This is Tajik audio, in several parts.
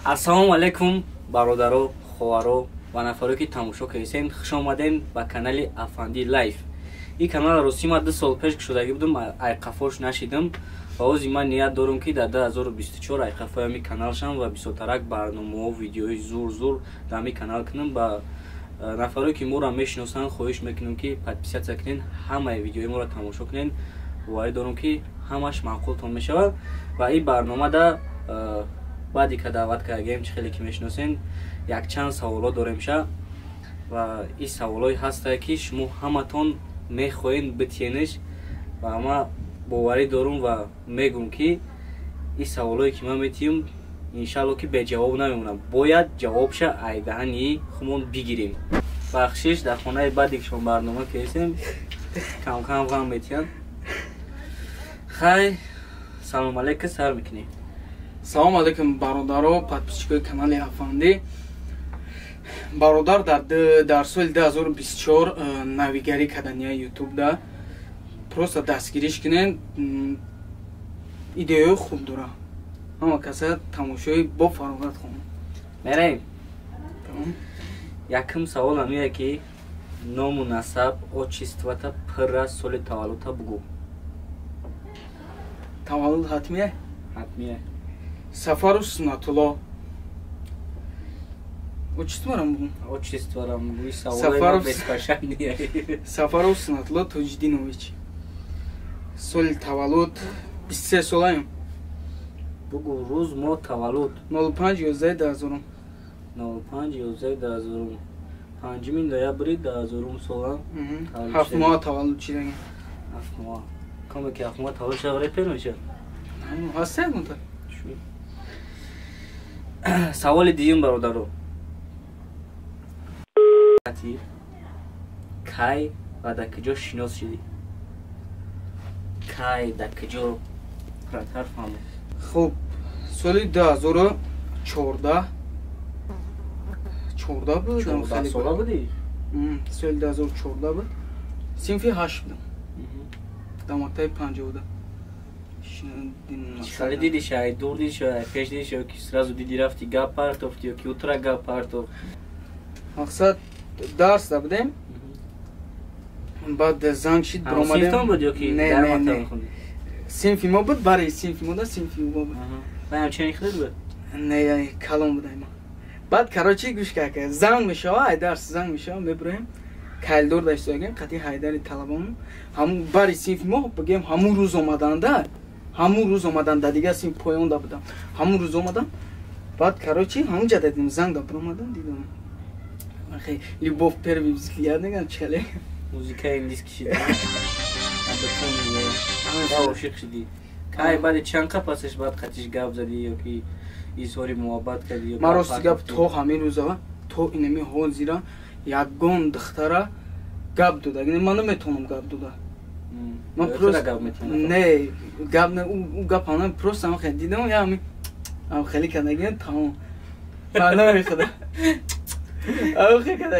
Ассалому алайкум, бародаро, хоҳаро ва нафаро, ки тамошо кардесен. Хуш омаден ба канали Афанди Лайф. Ин канал ростӣ ман 2 сол пеш кушодагӣ будам, айқафош нашидам ва ҳози ман ният дорам, ки дар 2024 айқафои ҳамин канал шам ва бисёртарак барномаҳо, видеои зур зур дар ҳамин канал кунам. Ба нафаре, ки моро мешиносанд, хоҳиш мекунем, ки подписаться кунен, ҳамаи видеои моро тамошо кунен. Боварӣ дорам, ки ҳамаш маъқултон мешавад. Ва ин барномада баъде ка даъват кардагем, чӣ хеле ки мешиносен, якчанд саволо дорем ша ва ин саволое ҳастае, ки шумо ҳаматон мехоҳед битиениш ва ма боварӣ дорум ва мегӯм, ки ин саволое, ки ман метиҳам, иншалло, ки беҷавоб намемонам. Бояд ҷавобша айдаҳани хумон бигирем. Бахшиш, дар хонаи баъде ки шумо барнома кардесем, камкам ғам метиҳанд. Хай, салом алейка, сар мекунем. Салом алейкум, бародаро, подписчикои канали Афандӣ. Бародар дар соли 2024 навигарӣ кардания ютубда. Просто дастгириш кунен, идеяи хуб дора. Ҳама каса тамошои бо фароғат хонам. Мерем. Якум савол ҳамие, ки ному насаб, отчествота пурра, соли таваллудта бугӯ. Таваллуд ҳатмие? Ҳатмие. Сафару Сунатулло. Отчестворам бугӯм? Отчестворам бугӯ. Сафаров Сунатулло Тоҷиддинович. Соли таваллуд 23 солаем. Бугӯ рӯз, моҳ, таваллуд. 05.11.2000. 05.11.2000, 5 ноябри 2000 сола. 7 моҳ таваллуд шидагем. 7 моҳ. Коме ки 7 моҳ таваллуд шава, репер мешавад. Ҳастак мунта. Саволи дуюм, бародаро: кай ва дар куҷо шинос шидӣ? Кай, дар куҷо, пурратар фаҳмед. Хуб, соли 2014, 14 буд. 14 сола будӣ? Соли 2014 буд, синфи ҳашт будам, дар мактаби панҷода. Хеле диди шай, дур диди шай, пеш диди шай, ки сразу диди, рафти гап партофти ё ки утра гап партофт? Мақсад, дарс будем, баъд занг шид, биромадем. Буд ё ки? Не, не, не, синфи мо буд, бари синфи мо да, синфи мо буд. Ҳамчунин худат буд? Не, калон буд ма. Баъд, короче, гӯш кард, занг мешава, ай дарс занг мешава, мебироем, калидор даштагем қати Ҳайдари талабон. Ҳамун бари синфи мо бигем, ҳамун рӯз омаданда, ҳамун рӯз омадан, дар дигар синф поёнда будам, ҳамун рӯз омадам. Баъд, короче, ҳамун ҷа дадим, занг да биромадам, дидам, любовь первый взгляд меган чале. Музикаи индис кишид, ошиқ шидӣ. Кай, баъди чанд қа пасаш баъд қатиш гап задӣ ё ки изҳори муҳаббат кардӣ? Ман, рости гап, то ҳамин рӯза, то инами ҳозира ягон духтара гап дода ман наметавонам гап дода. Ман просто не гап не, ӯ гап ҳама просто ҳам хеле дидам, я ҳами ҳам хеле кардагиам, тамом, ман намехӯрам.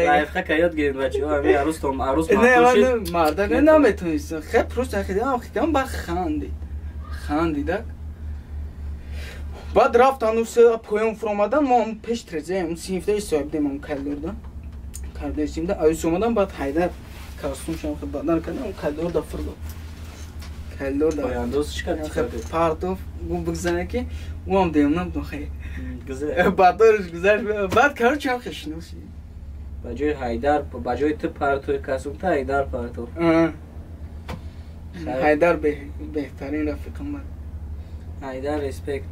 Лайфхака ёд гирем, бачаҳо, ҳами арӯстон, арӯс. Не, мардак наметонистам, хе, просто хеле ҳам баъд хандид, хандидак. Баъд рафтан, поён фуромадан, мо пеш трезаем синфда истоябдем, ам калидорда, калидори синфда аюс омадан. Баъд Ҳайдар костюмшам бадан кардам, калидорда фурдод, калидорда партоф, гу бигзане, ки ӯам девона будам, хе, баъдориш гузашт. Баъд, короче, ҳам хе шинос. Ба ҷои Ҳайдар, ба ҷои ту партои костюмта, Ҳайдар партоф. Ҳайдар беҳтарин рафиқам бад. Ҳайдар, респект.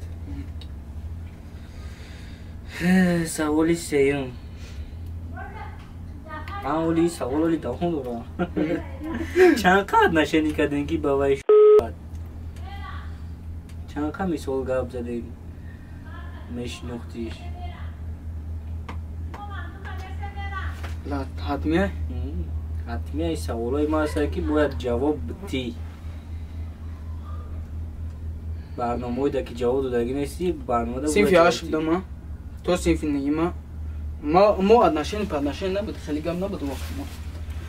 Саволи сеюм. Оли савол оли давом дорам. Чанд қа отношение кардем, ки ба вай чанд қа мисол гап задем, мешинохтиш? Ҳатмия? Ҳатмия. Саволои ма ҳастанд, ки бояд ҷавоб битӣ. Барномаоида ки ҷавоб додагӣ нести, барномада. Синфи ҳашт будам, то синфи нима мо отношение по отношение набуд, хеле гап набуд вақти мо.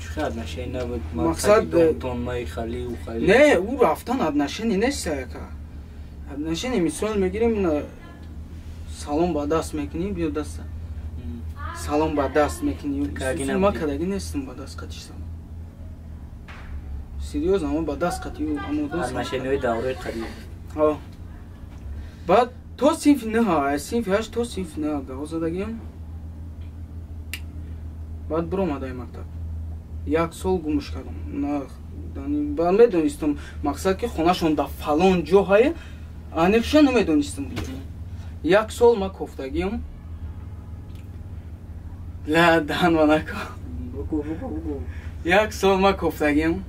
Чӣ отношение набуд? Мақсад май хали у хали. Не, ӯ рафтан отношение нест, яка отношение. Мисол мегирем. Салом ба даст мекунӣ, биё даста. Салом ба даст мекунӣ. Ма кадаги нестам ба даст қатиш салом. Серьёзно, ама ба даст қатӣ ама одам. Отношениҳои давраи қадим. Ҳо. Баъд то синфи 9, синфи 8 то синфи 9 гав задагиам. Баъд биромадаи мактаб. Як сол гумш кардам. Баъд медонистам мақсад ки хонашон дар фалон ҷоҳае, аниқша намедонистам. Як сол ма кофтагиам. Ла даҳанма накун. Як сол ма кофтагиам.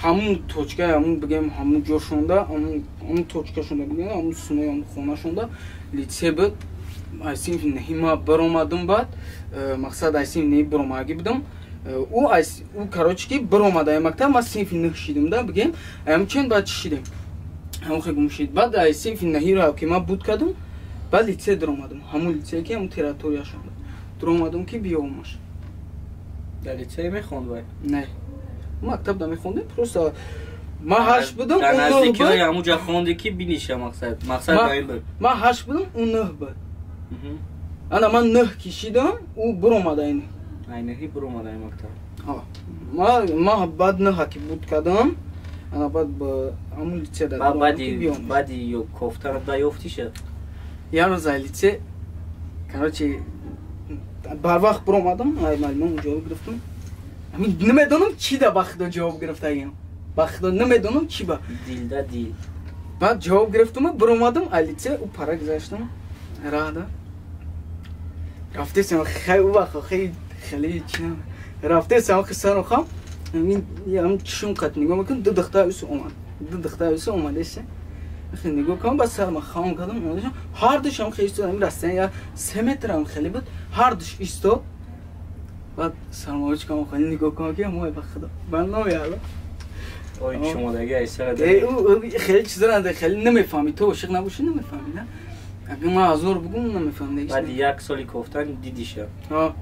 Ҳамун точка, ҳамун бигем, ҳамун ҷошонда, ҳамун точкашонда бигем, ҳамун сунои ҳамун хонашонда литсей буд. Аз синфи наҳи ма баромадам, баъд мақсад аз синфи наҳи баромадагӣ будам. Ӯ короче ки баромада мактаб, ма синфи нӯҳ шидам да бигем, ҳамчен баъд чӣ шидем? Ҳамун хел гум шид. Баъд аз синфи наҳиро ки ма буд кардам, баъд литсей даромадам. Ҳамун литсей ки ҳамун территорияшонда даромадам ки биёмаш. Дар литсей мехонд вай? Не. Мактаб да мехондем, просто ма ҳашт будам, дар наздикиҳои ҳамун ҷа хонде ки биниша мақсад. Мақсад ба ин буд. Ма ҳашт будам, ӯ нӯҳ буд. Ана ман нӯҳ кишидам, ӯ биромада ин. Айнаҳи биромада ин мактаб. Ҳа. Ма баъд нӯҳа ки буд кардам, ана баъд ба ҳамун литсей да баъди ё кофтана да ёфтиша? Як рӯз ай литсей, короче, барвақт биромадам, ай маълимам ҷавоб гирифтам. Намедонам чӣ да ба худо ҷавоб гирифтагиам. Ба худо намедонам чӣ ба. Дилда дил. Баъд ҷавоб гирифтам, биромадам ай литсей, ӯ пара гузаштам. Раҳда. Рафтесам хай ӯ вақт хай хеле чӣ рафтесам хи сару хам. Ам чишум қат нигоҳ мекунам, ду духтар ӯс омад. Ду духтар ӯс омадеса. Хи нигоҳ кардам, баъд сарма хам кардам, ҳар душам хе истод, ам растан я 3 метр ам хеле буд, ҳар душ истод. Баъд сармоич кам хеле нигоҳ кардам ки мой ба худо. Бан намеяла. Ой шумодаги ай сара. Э, хеле чиза нада, хеле намефаҳми, ту ошиқ набошӣ намефаҳми, на? Агар ман ҳазор бугум намефаҳмидагиш. Баъди як соли кофтан дидиша. Ҳа.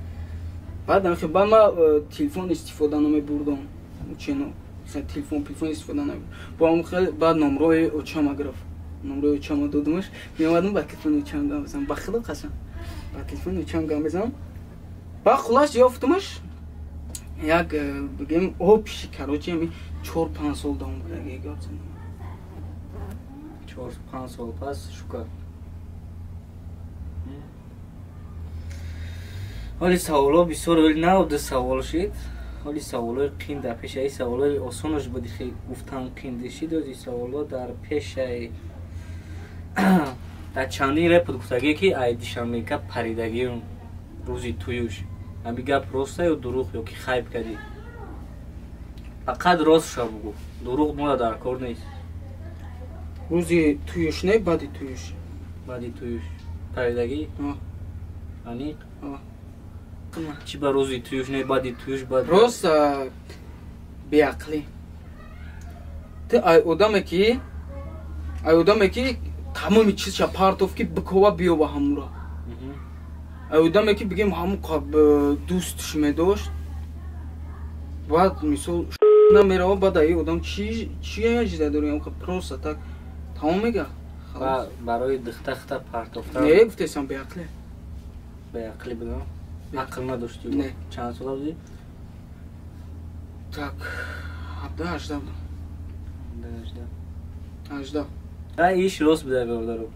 Баъд ам баъд ма телефон истифода намебурдам. Чено телефон истифода намебурдам. Бо ам хеле баъд номрои очама гирифт. Номрои очама додумаш, меомадам ба телефони очам гап мезанам. Ба худо қасам. Ба телефони очам гап мезанам. Баъд хулас ёфтумаш як бигем общий, короче, ами 4-5 сол давом кардаги гап занам. 4-5 сол пас шука. Ҳоли саволҳо бисёр, вале на ду савол шид. Ҳоли саволҳои қин дар пешаи саволҳои осонаш буд, хе гуфтан қин дишид, ози саволҳо дар пешаи дар чандин реп буд гуфтагие ки ай Душанбека паридагиам рӯзи туюш. Ҳами гап роста ё дурӯғ ё ки хайб кардӣ? Фақат рост ша бугӯ. Дурӯғ мода дар кор нест. Рӯзи туюш не, баъди туюш. Баъди туюш. Паридагӣ? Аниқ? Чӣ ба рӯзи туюш не, баъди туюш баъд? Рост беақлӣ. Ту ай одаме ки тамоми чизша партов ки бикова биёба ҳамура. Ай одаме ки бигем ҳамун дӯстш медошт, баъд мисол намерава, баъд ай одам чи ажида дори, просто так тамом мега. Барои духта партофтан? Не, гуфтесам беақлӣ. Беақлӣ будам? Ақл надоштӣ? Не. Чанд сола будӣ? Так, 17-18 будам. 18. Иш рост буда бародаро.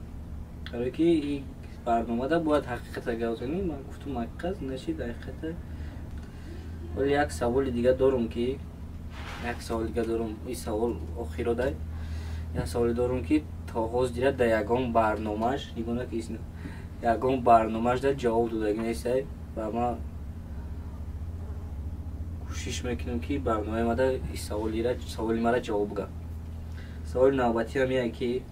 Барои ки и барномада бояд ҳақиқата гап занӣ. Ман гуфтум ҳақиқат, нашид ҳақиқата. Вале як саволи дига дорум ки як саволи дига дорум. Ин савол охиро дай. Як саволе дорум ки то ҳоз дира дар ягон барномаш, нигоҳ накис, ягон барномаш дар ҷавоб додагӣ нестай ва ман кӯшиш мекунам ки барномаи мада ин саволи мара ҷавоб га. Саволи навбатӣ ҳам ие ки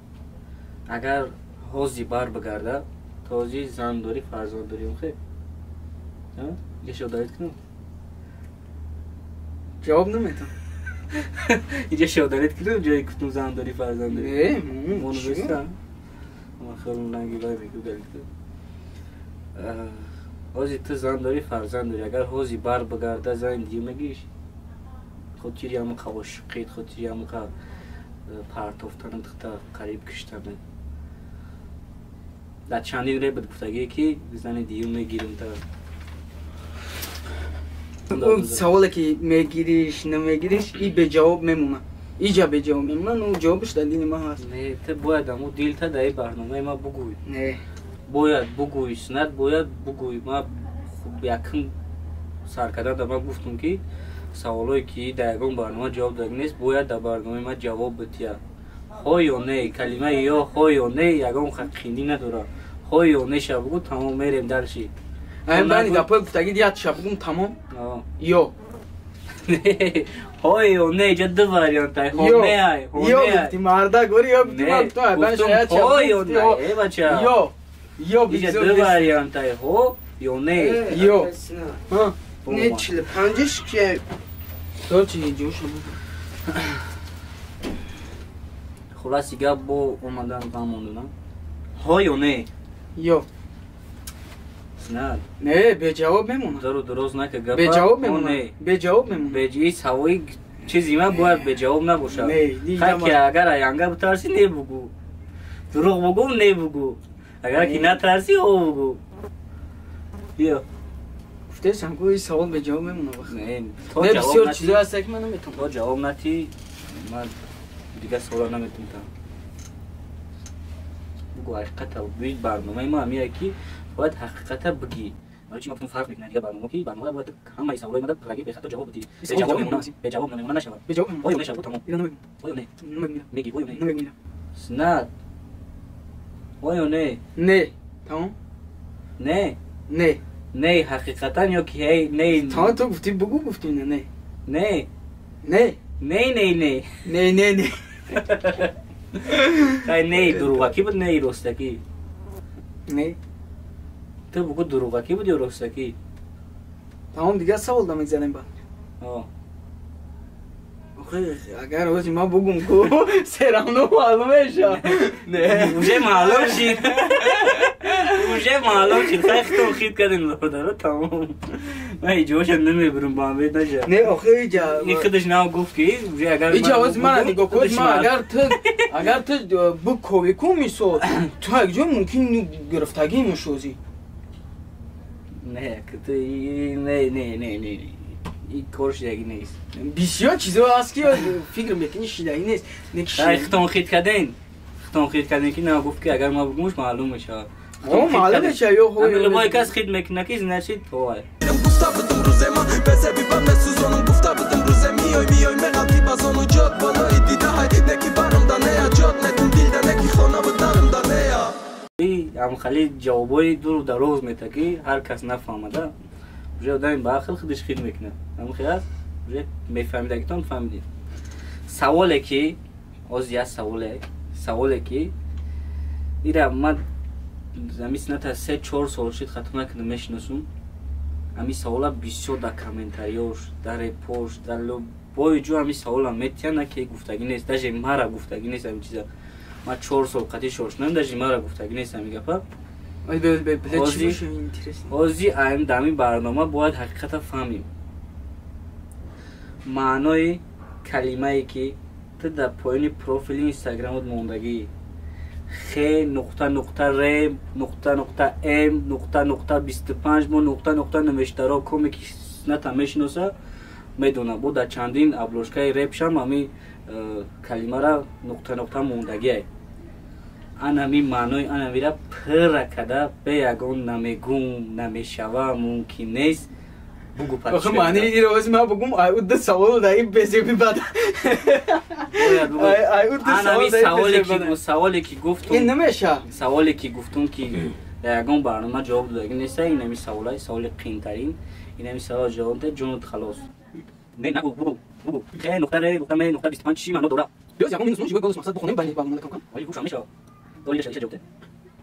агар ҳози бар бигарда, то ҳози зан дорӣ, фарзанд дорӣ, хе? Инҷа шодавид кунам? Ҷавоб наметам. Инҷа шодавид кунам, ҷое гуфтум зан дорӣ, фарзанд дорӣ? Не, монубеста. Ман хеле ранги вай мегӯ. Ҳози ту зан дорӣ, фарзанд дорӣ. Агар ҳози бар бигарда, зани дигар мегириш? Хотири ҳамақа ошиқит, хотири ҳамақа партофтани духта қариб киштани. Дар чандин ребит гуфтагие ки зани диюм мегирим та. Саволе ки мегириш, намегириш, и беҷавоб мемонад. Иҷа беҷавоб мемонад, ну ҷавобаш дар дили ман ҳаст. Не, ту бояд аму дилта дар ин барномаи ма бугӯй. Не. Бояд бугӯй, Сунат бояд бугӯй. Ма якум сар кардан дар ман гуфтум ки саволое ки дар ягон барнома ҷавоб додагӣ нест, бояд дар барномаи ма ҷавоб бития. Ҳо ё не, калимаи ё ҳо ё не ягон қиндӣ надорад. Ҳо ё не ша бугӯ, тамом, мерем дальше. Ай бани гапои гуфтагӣ дият ша бугум тамом? Ё. Ҳо ё не, иҷа ду вариант ай. Ҳо не ай, ҳо не. Ё гуфти марда гори ё гуфти ман гуфтум ай бани шаят ша. Ҳо ё не, э бача. Ё. Ё иҷа ду вариант ай. Ҳо ё не. Ё. Не 45-ш ки то чи ҷоша бугу. Хулоси гап бо омадан ғам мондунам. Ҳо ё не? Ё. Не. Не, беҷавоб мемонад. Дару дароз нака гапа. Беҷавоб мемонад. Беҷавоб мемонад. Беҷи савои чизи ма бояд беҷавоб набошад. Не, хай ки агар аянга битарси не бугу. Дурӯғ бугу не бугу. Агар ки натарси ҳо бугу. Биё. Гуфтесам ку ин савол беҷавоб мемонад вақт. Не, не бисёр чизо ҳаст ки ман наметавонам. То ҷавоб натӣ, ман дигар савола наметавонам. Бугу ҳақиқата бугӯи барномаи ма ҳамие ки бояд ҳақиқата бигӣ. Барои чи ма гуфтум фарқ мекунад дигар барнома ки барнома бояд ҳамаи саволои мада пуррагӣ бехато ҷавоб бидӣ. Беҷавоб мемонад, беҷавоб намемонад нашавад. Беҷавоб мемонад. Оё мешавад тамом. Ира намегӯям. Оё не? Намегӯям. Мегӣ оё не? Намегӯям. Сунат. Оё не? Не. Тамом? Не. Не. Не ҳақиқатан ё ки ҳей не. Тамом ту гуфтӣ бугу гуфтӣ не не. Не. Не. Не не не. Не не не. Хай не дурӯғакӣ буд не ростакӣ? Не. Ту бугу дурӯғакӣ буд ё ростакӣ? Тамом дигар савол да мегзарем баъд. Охи агар ози ман бугум ку все равно маълум мешавад. Не. Уже маълум шид. Уже маълум шид. Хай хитон хит кардем бародаро тамом. Ман иҷоша намебурам ба амед наша. Не охи иҷа ин худаш нав гуфт ки уже агар иҷа ози мана нигоҳ кун ман агар ту буковӣ ку мисол ту як ҷо мумкин гирифтагӣ мешозӣ. Не, ту не не не не. Ин кор шидагӣ нест. Бисёр чизо ҳаст ки фикр мекунӣ шидагӣ нест. Хай хитон хит кардем. Хитон хит кардем ки нав гуфт ки агар ман бугумш маълум мешавад. О, маълум мешавад ё ҳо. Любой кас хит мекунад ки значит ҳо. Гуфта будам рӯзе ман безеби ба месӯзонам, гуфта будам рӯзе миёй миёй меғалтӣ ба зону ҷод болои дидаҳай неки барам да нея ҷод метун дилда неки хонаву дарам да нея. Ҳамхали ҷавобҳои дуру дароз мета ки ҳар кас нафаҳмада. Уже одами ба ақл худаш хит мекунад. Ҳамхи аст? Уже мефаҳмидагитон фаҳмидед. Саволе ки оз як саволе, саволе ки ира ман ами сината 3-4 сол шид хато накунам мешиносум. Ами савола бисёр дар комментариёш, дар репош, дар любой ҷо ами савола метиҳанд, на ки гуфтагӣ нест, даже мара гуфтагӣ нест ами чиза. Ман 4 сол қатъи шошнам, даже мара гуфтагӣ нест ами гапа. Ози аим дар ами барнома бояд ҳақиқата фаҳмем. Маънои калимае ки ту дар поёни профили инстаграмот мондагӣ Х нуқта нуқта Р нуқта нуқта М нуқта нуқта 25 мо нуқта нуқта навиштаро коме ки ната мешиноса медона. Бо дар чандин обложкаи репшам ами калимара нуқта нуқта мондагиай. Анами маънои анамира пурра када бе ягон намегум намешава мумкин нест. Бугу Охи маънии иро ози ман бугум ай ӯ ду савол да ин безеби бад. Ай ӯ ду савол да ин безеби бад. Саволе ки гуфтум. Ин намеша. Саволе ки гуфтум ки дар ягон барнома ҷавоб додагӣ нест, инами саволай, саволи қиинтарин, инами савол ҷавоб де ҷонут халос. Не нагу бугу бугу. Х нуқта Р нуқта М нуқта 25 чӣ маъно дорад? Биёз ягон минус живой голос мақсад бухонем байни барнома кам кам. Вали гӯшам мешава. Доли ша ҷавоб де.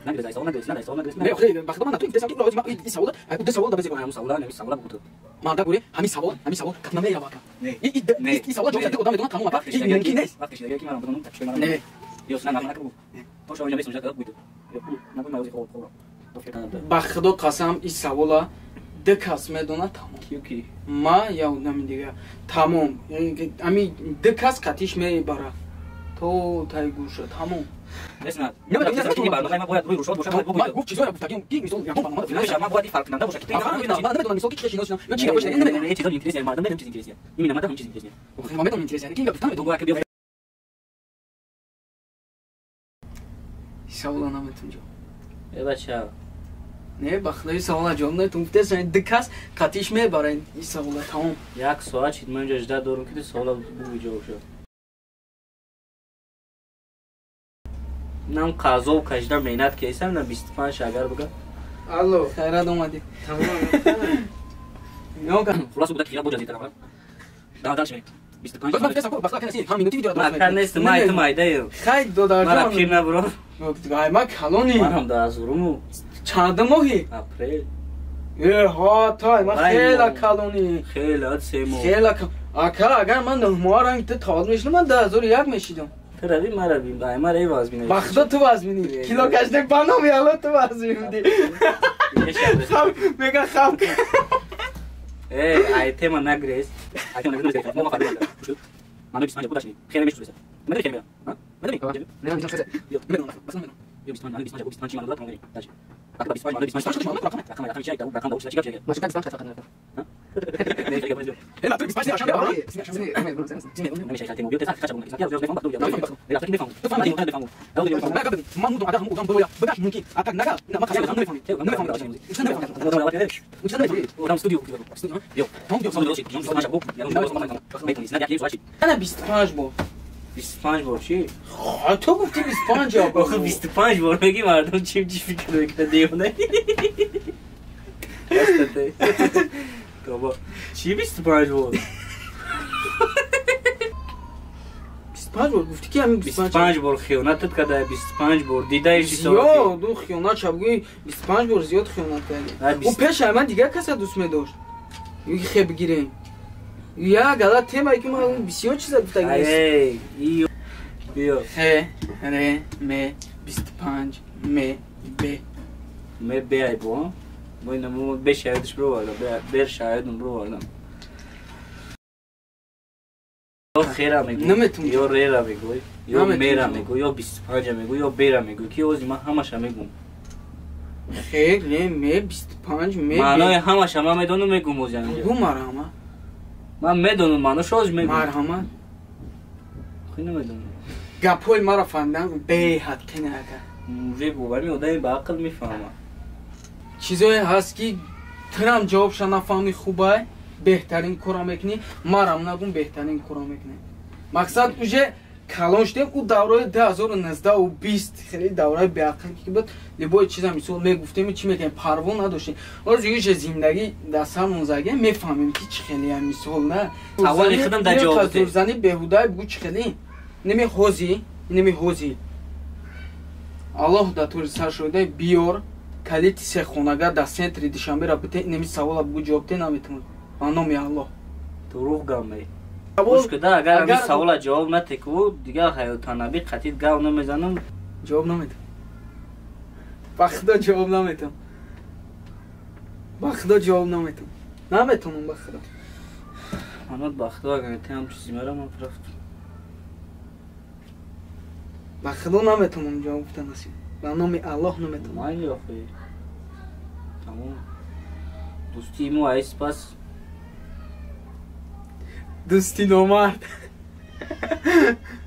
Нагрез, савол нагрез, нагрез, савол нагрез. Не, охи, ба худо ман нату интесам ки ози ман ин савол, ай ӯ ду савол да безеби. Ҳамин савола, ҳамин савола бугу ту. Марда гуре, ҳамин савол, ҳамин савол катма мерава ака. Не. И савола ҷавоб дади одам медонад тамом ака. Ин мумкин нест. Вақти шидагӣ ки ман бидонам, так шуд. Не. Ё сина нагу бугу. То шо инҷа бесунҷа бугу ту. Нагу ман ози хоб хоб. Ба худо қасам ин савола ду кас медонад тамом. Кию ки? Ма я одами дигар. Тамом. Ами ду кас қатиш мебара. То тай гӯша тамом. Савола наметун ҷавоб. Э бача. Не, ба худои савола ҷавоб наметун. Гуфтесан ду кас қатиш мебарен ин савола тамом. Як соат шид ман инҷа жда дорум ки ту савола бугӯи ҷавоб шав. Нам қазов кашида меҳнат кардам, на 25 агар буга. Алло. Хайрат омадӣ. Тамом. Хулоса буда кира боҷа зитара. Да дальше мерем. 25. Мака нест, май ту майдаё. Хай додарҷон. Мара пир набуро. Ай ма калони. Манам да азуруму. Чанд моҳи? Апрел. Э ҳа тай ма хела калони. Хела се моҳ. Хела ака агар ман 9 моҳ ранг ту таваллуд мешудам, ман 2001 мешидам. Ту рави мара бин, ай мара эй вазмина. Ба худо ту вазминӣ. Кило кашида ба номи Алло ту вазмин будӣ. Мега хам. Эй, ай тема нагрез. Ай тема нагрез. Мо мафа. Мано 25 будашни. Хеле мешуд. Медонӣ хеле. Ҳа? Медонӣ? Ё 25, мано 25, 25 мано дора, дальше. Ака 25, мано 25, рақам рақам чай, рақам да чӣ гап чай. Ана 25 бор. 25 бор чӣ? Ту гуфтӣ 25 бор. Охир 25 бор мегӣ мардум чӣ фикр мекунад девона? Тоба. Чӣ 25 бор? 25 бор гуфтӣ ки ҳамин 25 бор хиёнатат карда, 25 бор дидаиш зиёд, ӯ хиёнат шабгӯи 25 бор зиёд хиёнат карда. Ӯ пешаи ман дигар каса дӯст медошт. Хе бигирем. Я гала темае ки ман бисёр чиза гуфтагӣ. Эй, иё. Биё. Х, Р, М, 25, М, Б. М, Б ай бо. Мо ина мо бе шаҳидш бировардам, бер шаҳидум бировардам. Ё хера мегӯй, ё рера мегӯй, ё мера мегӯй, ё 25 мегӯй, ё бера мегӯй. Ки ози ман ҳамаша мегӯм. Х, Р, М, 25, М, Б. Маънои ҳамаша ман медонам, мегӯм ози ҳаминҷа. Гӯ марҳамат. Ман медонам, маънош ози мегӯм. Марҳамат. Хи намедонам. Гапҳои маро фаҳмидан беҳад қина ака. Муже боварӣ одами ба ақл мефаҳмад. Чизое ҳаст ки тирам ҷавобша нафаҳмӣ хубай, беҳтарин кора мекунӣ, марам нагум беҳтарин кора мекунӣ. Мақсад уже калон шудем, ӯ давраи 2019 20 хеле давраи беақл ки буд, любой чиза мисол мегуфтем, чӣ мекунем, парво надоштем. Ҳозир уже зиндагӣ дар сармон заге, мефаҳмем ки чӣ хеле мисол на. Саволи худам дар ҷавоб бидеҳ. Зурзанӣ беҳудай бугӯ чӣ хеле? Неми ҳози, неми ҳози. Аллоҳ дар тури сар шудай биёр калити сехонага дар центри Душанбера бите, неми савола бугӯ ҷавоб те наметавонад. Ба номи Аллоҳ. Дурӯғ гап ме. Гӯш куда, агар ҳамин савола ҷавоб натекӯ, дигар ҳаётанаби қатид гап намезанам. Ҷавоб наметам. Ба худо ҷавоб наметам. Ба худо ҷавоб наметам. Наметавонам ба худо. Манот ба худо агар те ҳам чизи мара ман рафтам. Ба худо наметавонам ҷавоб гуфта насиб. Ба номи Аллоҳ наметавонам. Майли охи. Тамом. Дӯстии мо ай спас. Дӯсти номард.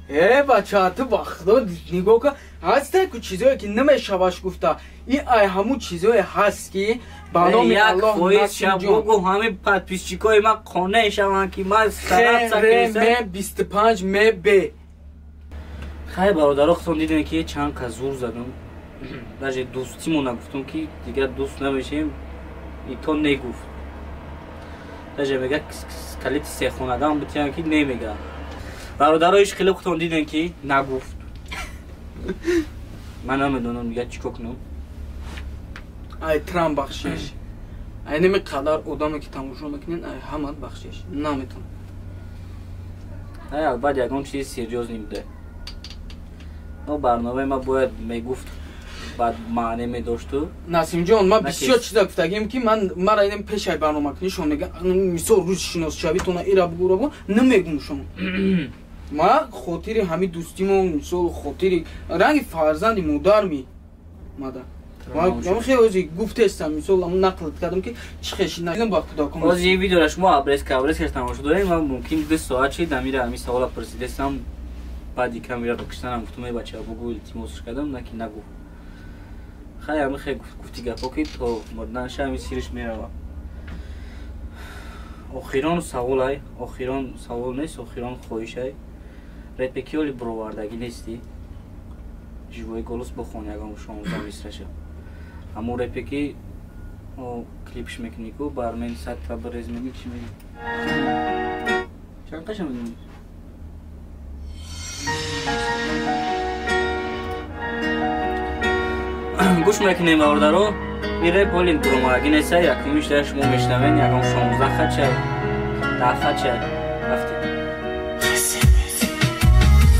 Э бача, ту ба худо нигоҳ кун, ҳастай ку чизое ки намешаваш гуфта. Ин ай ҳамун чизое ҳаст ки ба номи Аллоҳ насиб бугу ҳамин подписчикои ман қонеъ шаванд ки ман Х, Р, М, 25, М, Б. Хай бародаро, худтон дидем ки чанд кас зур задам. Даже дӯстимо нагуфтам ки дигар дӯст намешем, ито негуфт. Даже мега калити сехонагам битиям ки немега. Бародаро, иш хеле худтон дидем ки нагуфт. Ман намедонам дигар чӣ кор кунам. Ай трам бахшиш. Ай неми қадар одаме ки тамошо мекунен, ай ҳамат бахшиш. Наметавонам. Ай албат ягон чизи серьёзни буда. Но барномаи ма бояд мегуфт баъд маъне медошту. Насимҷон, ман бисёр чиза гуфтагим ки ман мара инем пешай барномакунӣ шон мега, мисол рӯзи шиносшавитона ира бугӯ ра бугӯ, намегум шон. Ма хотири ҳами дӯстимо, мисол хотири ранги фарзанди модар ми мада. Ма хеле ози гуфтестам, мисол нақл кардам ки чӣ хеши на ба кӯдакон. Ози ин видеора шумо обрезка тамошо дорем ва мумкин 2 соат шид амира ҳами савола пурсидестам, баъди камера киштанам гуфтам эй бача бугӯ илтимосш кардам, на ки нагуфт. Хай ҳами хе гуфти гапо ки то мурданша ҳами сириш мерава. Охирон саволай, охирон савол нест, охирон хоҳишай. Репе ки оли бировардагӣ нестӣ? Живои голос бихон ягон 16 мисраша. Ҳамон репе ки клипш мекунӣ ку бармен садта бирез мегӣ чӣ мегӣ? Чанд қаша медонӣ? Гӯш мекунем бародаро, ин реп оли буромадагӣ неста, якумиш дар шумо мешнавен, ягон 16 хат чай, 10 хат чай. Рафтем.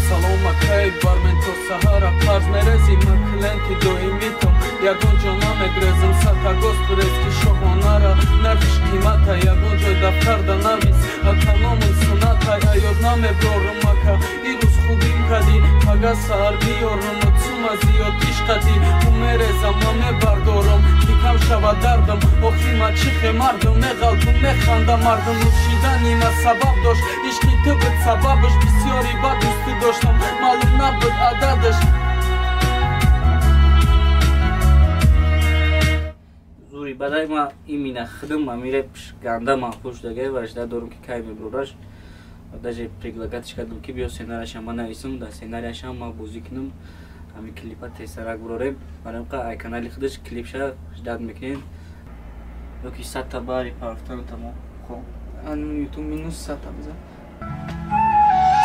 Салом акай, бармен то саҳара қарз мерези, ман клиенти доимитам, ягон ҷо намегрезам, сата гост бирез ки шоҳонара нархиш қимата, ягон ҷой дафтарда навис, аканомун сунната, аёд намеброрум ака, ирӯз хубим кадӣ, пага саҳар биёрум, цума зиёд ишқадӣ, ӯ мерезам, ман мебардорам, ки кам шавад дардам, охир ман чӣ хе мардум, меғалтум, механда мардум, нӯшидани ма сабаб дошт, ишқи ту буд сабабаш, бисёри бад дӯстӣ доштам, маълум набуд ададаш. Зури бадай ма имина хидм ами репш ганда маъқул шудагай ва жда дорум ки кай меброраш. Даже предлагатиш кардам ки биё сценарияшам ма нависам, дар сценарияшам ма бозӣ кунам, ами клипа тезтарак бурорем. Барои ай канали худаш клипша ждат мекунем. Ёки садта бари парафтану тамом. Хоб. Ан ютуб минус садта бизан.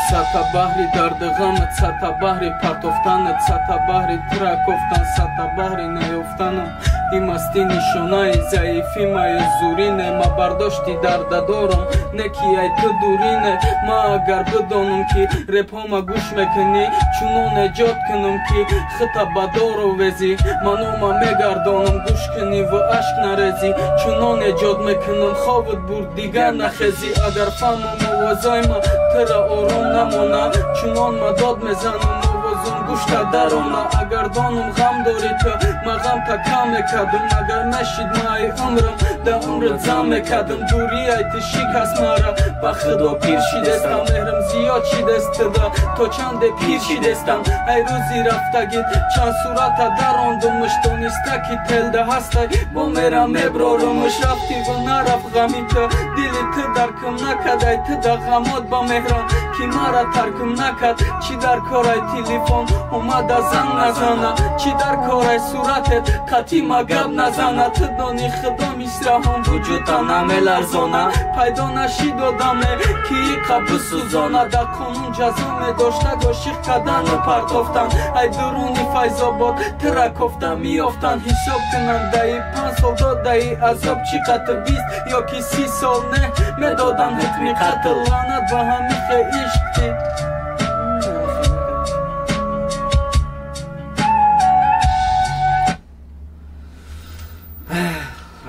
Сата баҳри дарди ғамат, сата баҳри партофтанат, сата баҳри тура кофтан, сата баҳри наёфтанам. Ин масти нишонаи заифӣ маю зурине, ма бардошти дарда дорам, не ки ай ту дурине. Ма агар бидонам ки репҳома гӯш мекунӣ, чунон эҷод кунам ки хита ба дору везӣ. Ма нома мегардонам, гӯш кунӣ ва ашк нарезӣ. Чунон эҷод мекунам, хобат бурд дигар нахезӣ. Агар фаҳмам овозои ма тура ором намона, чунон ма дод мезанам, овозум гӯшта дарона. Агар донам ғам дорӣ ту, ма ғамта кам мекардам. Агар мешид ма ай умрам, да умрат зам мекардам. Дурӣ ай ту шикаст мара, ба худо пир шидестам. Меҳрам зиёд шидест туда, то чанде пир шидестам. Ай рӯзи рафтагит чанд сурата дарондумш, дониста ки телда ҳастай, бо мерам меброрумш. Рафтӣ ва нарафт ғами ту, дили ту даркам накард. Ай ту да ғамот ба меҳрам, ки мара таркам накард. Чӣ дар корай телефон омада занг назана, чӣ дар корай суратет қатъи ма гап назана. Ту дони худо мисраҳом вуҷуда намеларзона, пайдо нашид одаме ки иқа бисӯзона. Дар қонун ҷазо медошта гошиқ кардану партофтан, ай дуруни Файзобод тура кофта меёфтан. Ҳисоб кунанд даи 5 сол додаи азоб чӣ қатр, 20 ё ки 30 сол не медоданд ҳукми қатл. Лаънат ба ҳами хе ишқи.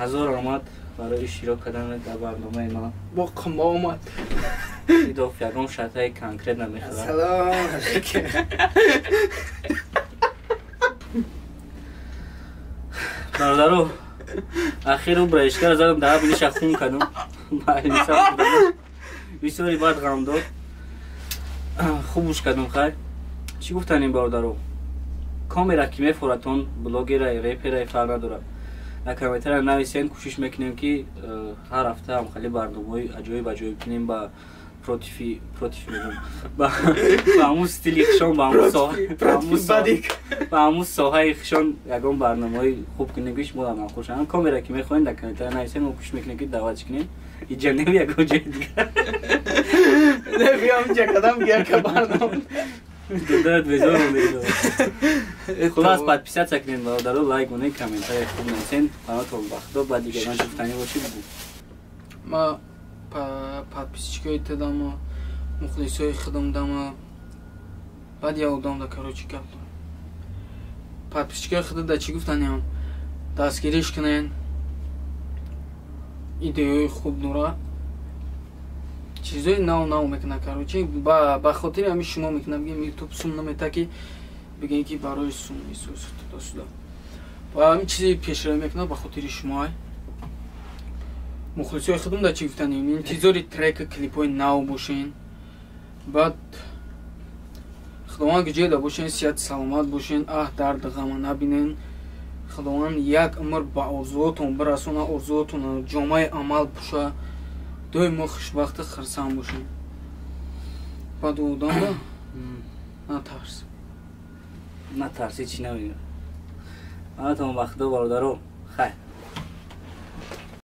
Ҳазор омад барои иштирок кардан дар барномаи ман. Бо қимба омад. Идоф ягон шартаи конкрет намехӯрад. Салом алейкум. Бародаро, ахир браишкара задам, дар биниша хун кардам. Бисёри бад ғам дод. Хуб гӯш кардам хай. Чӣ гуфтанем бародаро? Камера ки мефоратон, блогера, репера фарқ надорад. Дар комментария нависен, кӯшиш мекунем ки ҳар ҳафта ҳам хеле барномаҳои аҷоиб аҷоиб кунем ба против мегӯм. Ба ҳамун стили хишон, ба ҳамун соҳаи хишон ягон барномаҳои хуб кунем ки шумо маъқул шаванд. Камера ки мехоҳем дар комментария нависен, мо кӯшиш мекунем ки даъватш кунем. Иҷа нев ягон ҷои дигар. Не биём ҷа кадам гияка барнома. Додат безор мезор. Хулас подписаться кунед бародаро, лайк монед, комментария хуб нависен. Панотон ба худо, ба дигарон чӣ гуфтанӣ бошӣ бугӯ. Ма подписчикои тудама, мухлисои худам дама, баъд я одам да короче гап дорам. Подписчикои худам да чӣ гуфтаниам? Дастгириш кунен, идеяи хуб дора. Чизои нав нав мекуна, короче, ба хотири ҳамин шумо мекуна. Бигем, ютуб сум намета, ки бигем, ки барои сум исус туда-сюда. Ба ҳамин чизи пешравӣ мекуна ба хотири шумо. Ай мухлисои худум да чӣ гуфтанем? Интизори трека, клипҳои нав бошен. Баъд Худованд ҷояда бошен, сиҳати саломат бошен, аҳ, дарду ғама набинен. Худованд як умр ба орзуотон бирасона, орзуотон ҷомаи амал пӯша, доимо хушбахту хурсанд бошен. Баъд одамда натарс. Натарси, чӣ намегӯ. Ҳаматон ба Худо, бародаро, хайр.